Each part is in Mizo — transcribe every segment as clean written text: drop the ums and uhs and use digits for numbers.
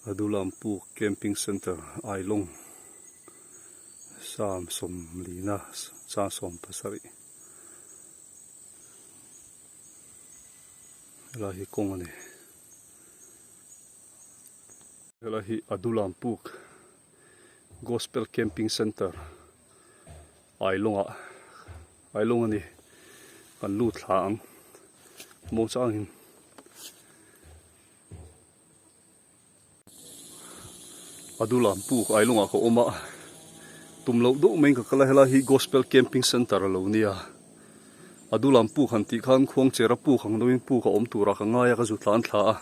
Adulampu Camping Centre Ailawng Sam sawmlina chang 70 helai hi kawng a ni helai hi Adulampu Gospel Camping Centre Ailawng ah Ailawng a ni kan lut thla ang maw changin. A dulam puk ailawngah ka awm a, tum loh deuh maiin ka kal a, helai hi Gospel Camping Centre a lo nia. A dulam puk han tih khan khuangchera puk ang deuhin puk a awm turah ka ngai a, ka zu tlan thla a,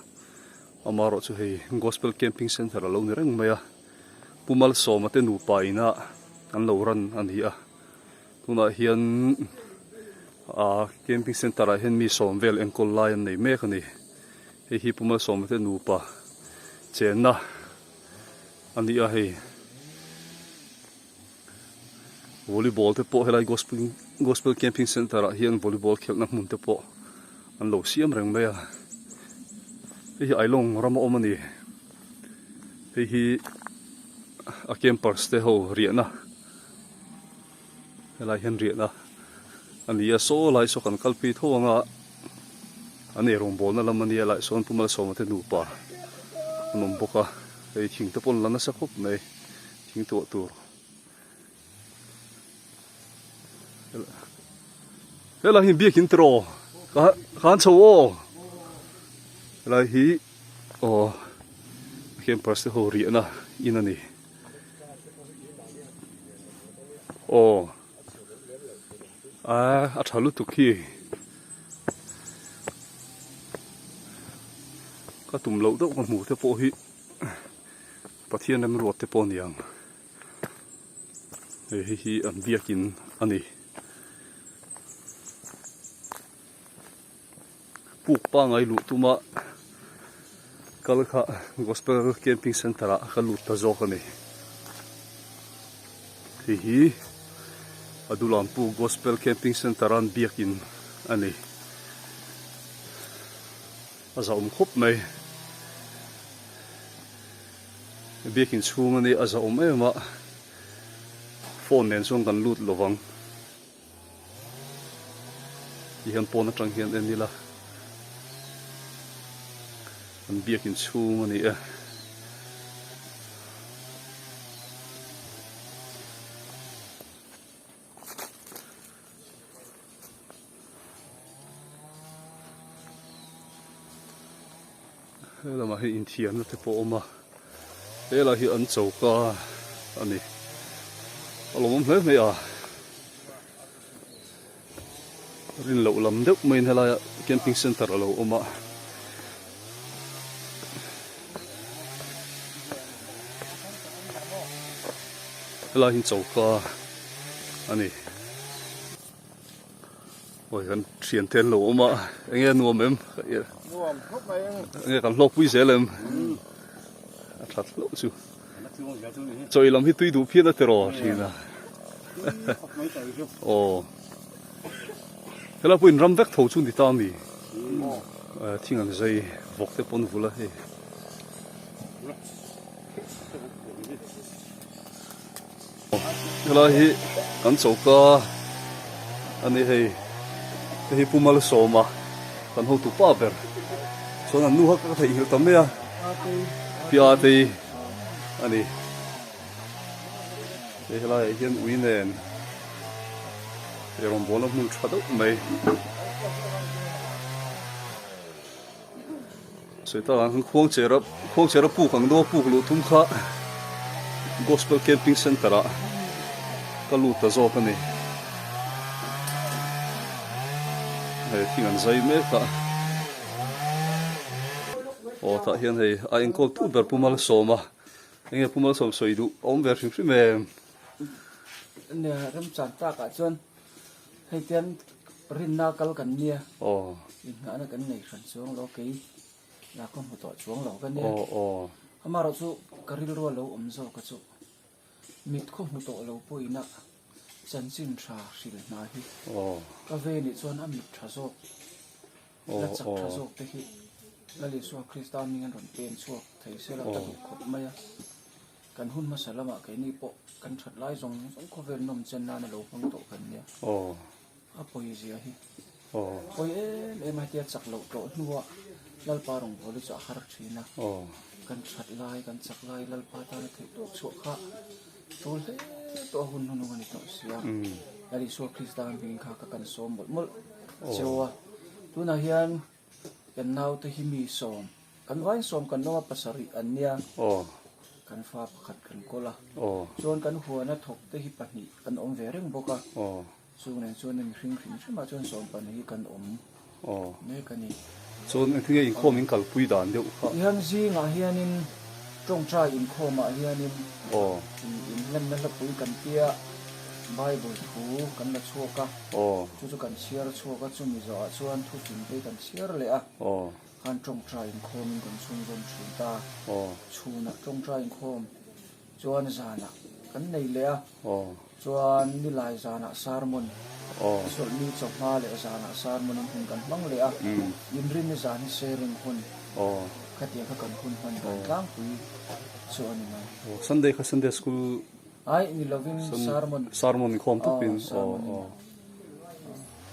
amaherawh chu hei Gospel Camping Centre a lo ni reng mai a, Pu Malsawma te nupa ina an lo ran a ni a, tunah hian ah Camping Centre ah hian mi sawm vel enkawl lai an nei mek a ni. Hei hi Pu Malsawma te nupa chenna a ni a hei volleyball te pawh helai gospel gospel camping centre ah hian volleyball khelhna hmun te pawh an lo siam reng mai a hei hi Ailawng ram a awm a ni hei hi a campers te ho riahna Helai hian riahna a ni a, saw lai saw kan kalpui tho ang a, an eirawngbawlna lam a nia lai sawn Pu Malsawma te nupa an awm bawk a, hei thing te pawh an la nasa khawp mai thing tuah tur. Helai hi biakin tiraw ka khan chho aw helai hi aw campus te ho riahna in a ni. Aw ah a tha lutuk hi ka tum loh deuh ka hmuh te pawh hi Pathian remruat te pawh a ni ang hei hei hi an biakin a ni puk pangai luh tuma kal kha gospel camping center ah ka lut ta zawk a ni hei hi a dulampu gospel camping center an biakin a ni a zahawm khawp mai biakin chhung a ni a zahawm em a phone nen chuan kan lut lovang. Ti hian pawn atang hian en ila an biakin chhung a ni e. He lamah hian inthiamna te pawh a awm a he lai hi an choka a ni a lawmawm hle mai a rin loh lam deuh maiin helaiah camping center a lo awm a. Helai hi choka a ni. Awi kan thian te an lo awm a enge a nuam em nuam khawp mai enge kan hlawk pui zel em a that hlauh chu chawi lam hi tui duh phian a tiraw thin a aw helai pawh in ram vek tho chu ni ta ami thing an zai vawk te pawn vul a hei. Helai hi kan choka a ni hei hei hi Pu Malsawma kan hotu pa ber chuan an nu kha ka theihnghilh ta mai a Pi Atei a ni hei helaiah hian ui nen eirawngbawl a hmun tha deuh mai. Sawi tak ang khan khuangchera khuangchera puk ang deuh a puk luh thum kha gospel camping center ah ka lut ta zawk a ni hei thing an zai mek a aw tah hian hei a enkawl tu ber Pu Malsawma enge Pu Malsawm sawi duh a awm ve hrim hrim em. Nia remchan takah chuan hei tian Rinna kal kan nia. Aw. Inngahna kan nei hran chuang lo kei la ka hmu tawh chuang lo ka nia. Aw aw. Amaherawh chu ka rilru a lo awm zawk a chu mit khaw hmu tawh lo pawhin a chanchin tha hril hna hi. Aw. Ka ve nih chuan a mit tha zawk Aw la chak tha aw. zawk te hi. Lal Isua Krista hming an rawn pen chhuak thei se la ka duh khawp mai a. Kan hun hmasa lamah keini pawh kan that lai zawng zawng khawvel nawm chen nana lo hmang tawh kan nia. A pawi zia hi. Pawi em em a hetia chak loh tawh hnuah Lalpa rawngbâwl hi chu a har thin a. Kan that lai, kan chak lai Lalpa tana theih tawk chhuah kha tul hle tawh a hun hnunung a ni tawh sia. Lal Isua Krista hming kha ka kan sawm mawlh mawlh cheu a. Tunah hian Kan naute hi mi sawm, kan vain sawm kan awm a pasarih an nia, kan fa pakhat kan kawl a, chuan kan huana thawk te hi pahnih an awm ve reng bawk a, chung nen chuan a mihring hrim hrimah chuan sawm pahnih hi kan awm mek a ni. Chuan engtin nge inkhawm in kalpui dan deuh kha? Tihian zingah hianin tawngtai inkhawmah hianin inhlenna hlapui kan tia Bible thu kan la chhuak a. Chu chu kan chhiar chhuak a, chumi zawhah chuan thufing te kan chhiar leh a, khan tawngtai inkhawmin kan chhunzawm thin ta. Chhunah tawngtai inkhawm chuan zanah kan nei leh a, chuan nilai zanah sermon, chawlhni chawhma leh zanah sermon in hun kan hmang leh a, inrinni zan hi sharing hun, khatiang kha kan hun hman dan tlangpui chu a ni mai. Sunday kha Sunday school Ai ni lovin sermon. Sermon inkhawm tawpin. Aw aw.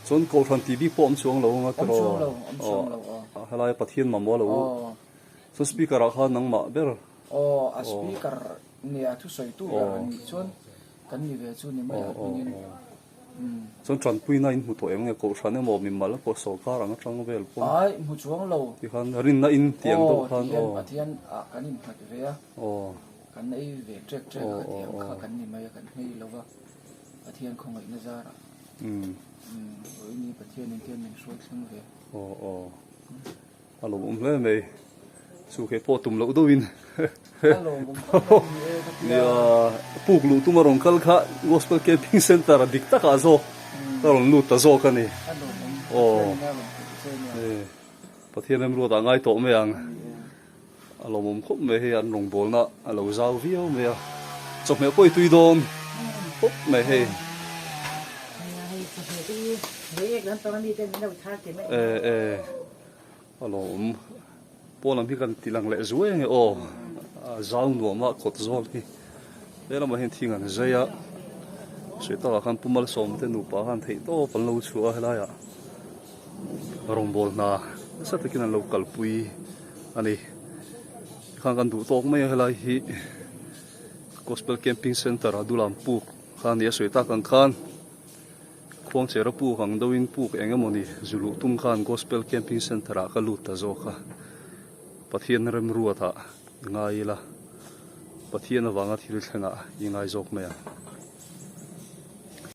Chuan Kohhran tih bik pawh awm chuang lo anga tiraw? Awm chuang lo, awm chuang lo aw. Helai Pathian mamawh lo. Chuan speaker ah khan nangmah ber. Aw a speaker nia thusawitu ber an nih chuan kan ni ve chu ni mai a hmingin. Chuan tanpuina in hmu tawh em nge Kohhran emaw mimal pawh sorkar ang atang vel pawh. Ai hmu chuang lo. Tikhan rinna in tih ang deuh khan aw. Pathian ah kan innghat ve a. Aw. Kan ei ve ṭek ṭek a, ti ang kha kan ni mai a, kan hmei lo va, Pathian khawngaihna zarah Vawiini Pathian in tian min hruai thleng ve. Aw aw, a lawmawm hle mai, chu kei pawh tum loh deuhin. A lawmawm khawp mai ni e ka tia. Nia, puk luh tuma rawn kal kha Gospel Camping Centre a dik takah zawk ka rawn lut ta zawk a ni. A lawmawm, Pathian in a rawn hrilh che nia. Pathian remruat ah ngai tawh mai ang. A lawmawm khawp mai hei an rawngbawlna a lo zau viau mai a, chawhmeh pawh i tui dawn khawp mai hei. E e a lawmawm pawn lam hi kan ti lang leh zuai ange aw a zau nuam a kawt zawl hi he lamah hian thing an zai a sawi takah khan Pu Malsawm te nupa khan theih tawp an lo chhuah a helaiah rawngbâwl hna nasa takin an lo kalpui. A ni tikhan kan duh tawk mai a helai hi gospel camping center a dulam puk kha a ni a sawi tak ang khan khuangchera puk ang deuhin puk eng emaw ni zu luh tum khan gospel camping center ah ka lut ta zawk a Pathian remruat ah i ngai ila Pathian avanga thil thlengah i ngai zawk mai ang.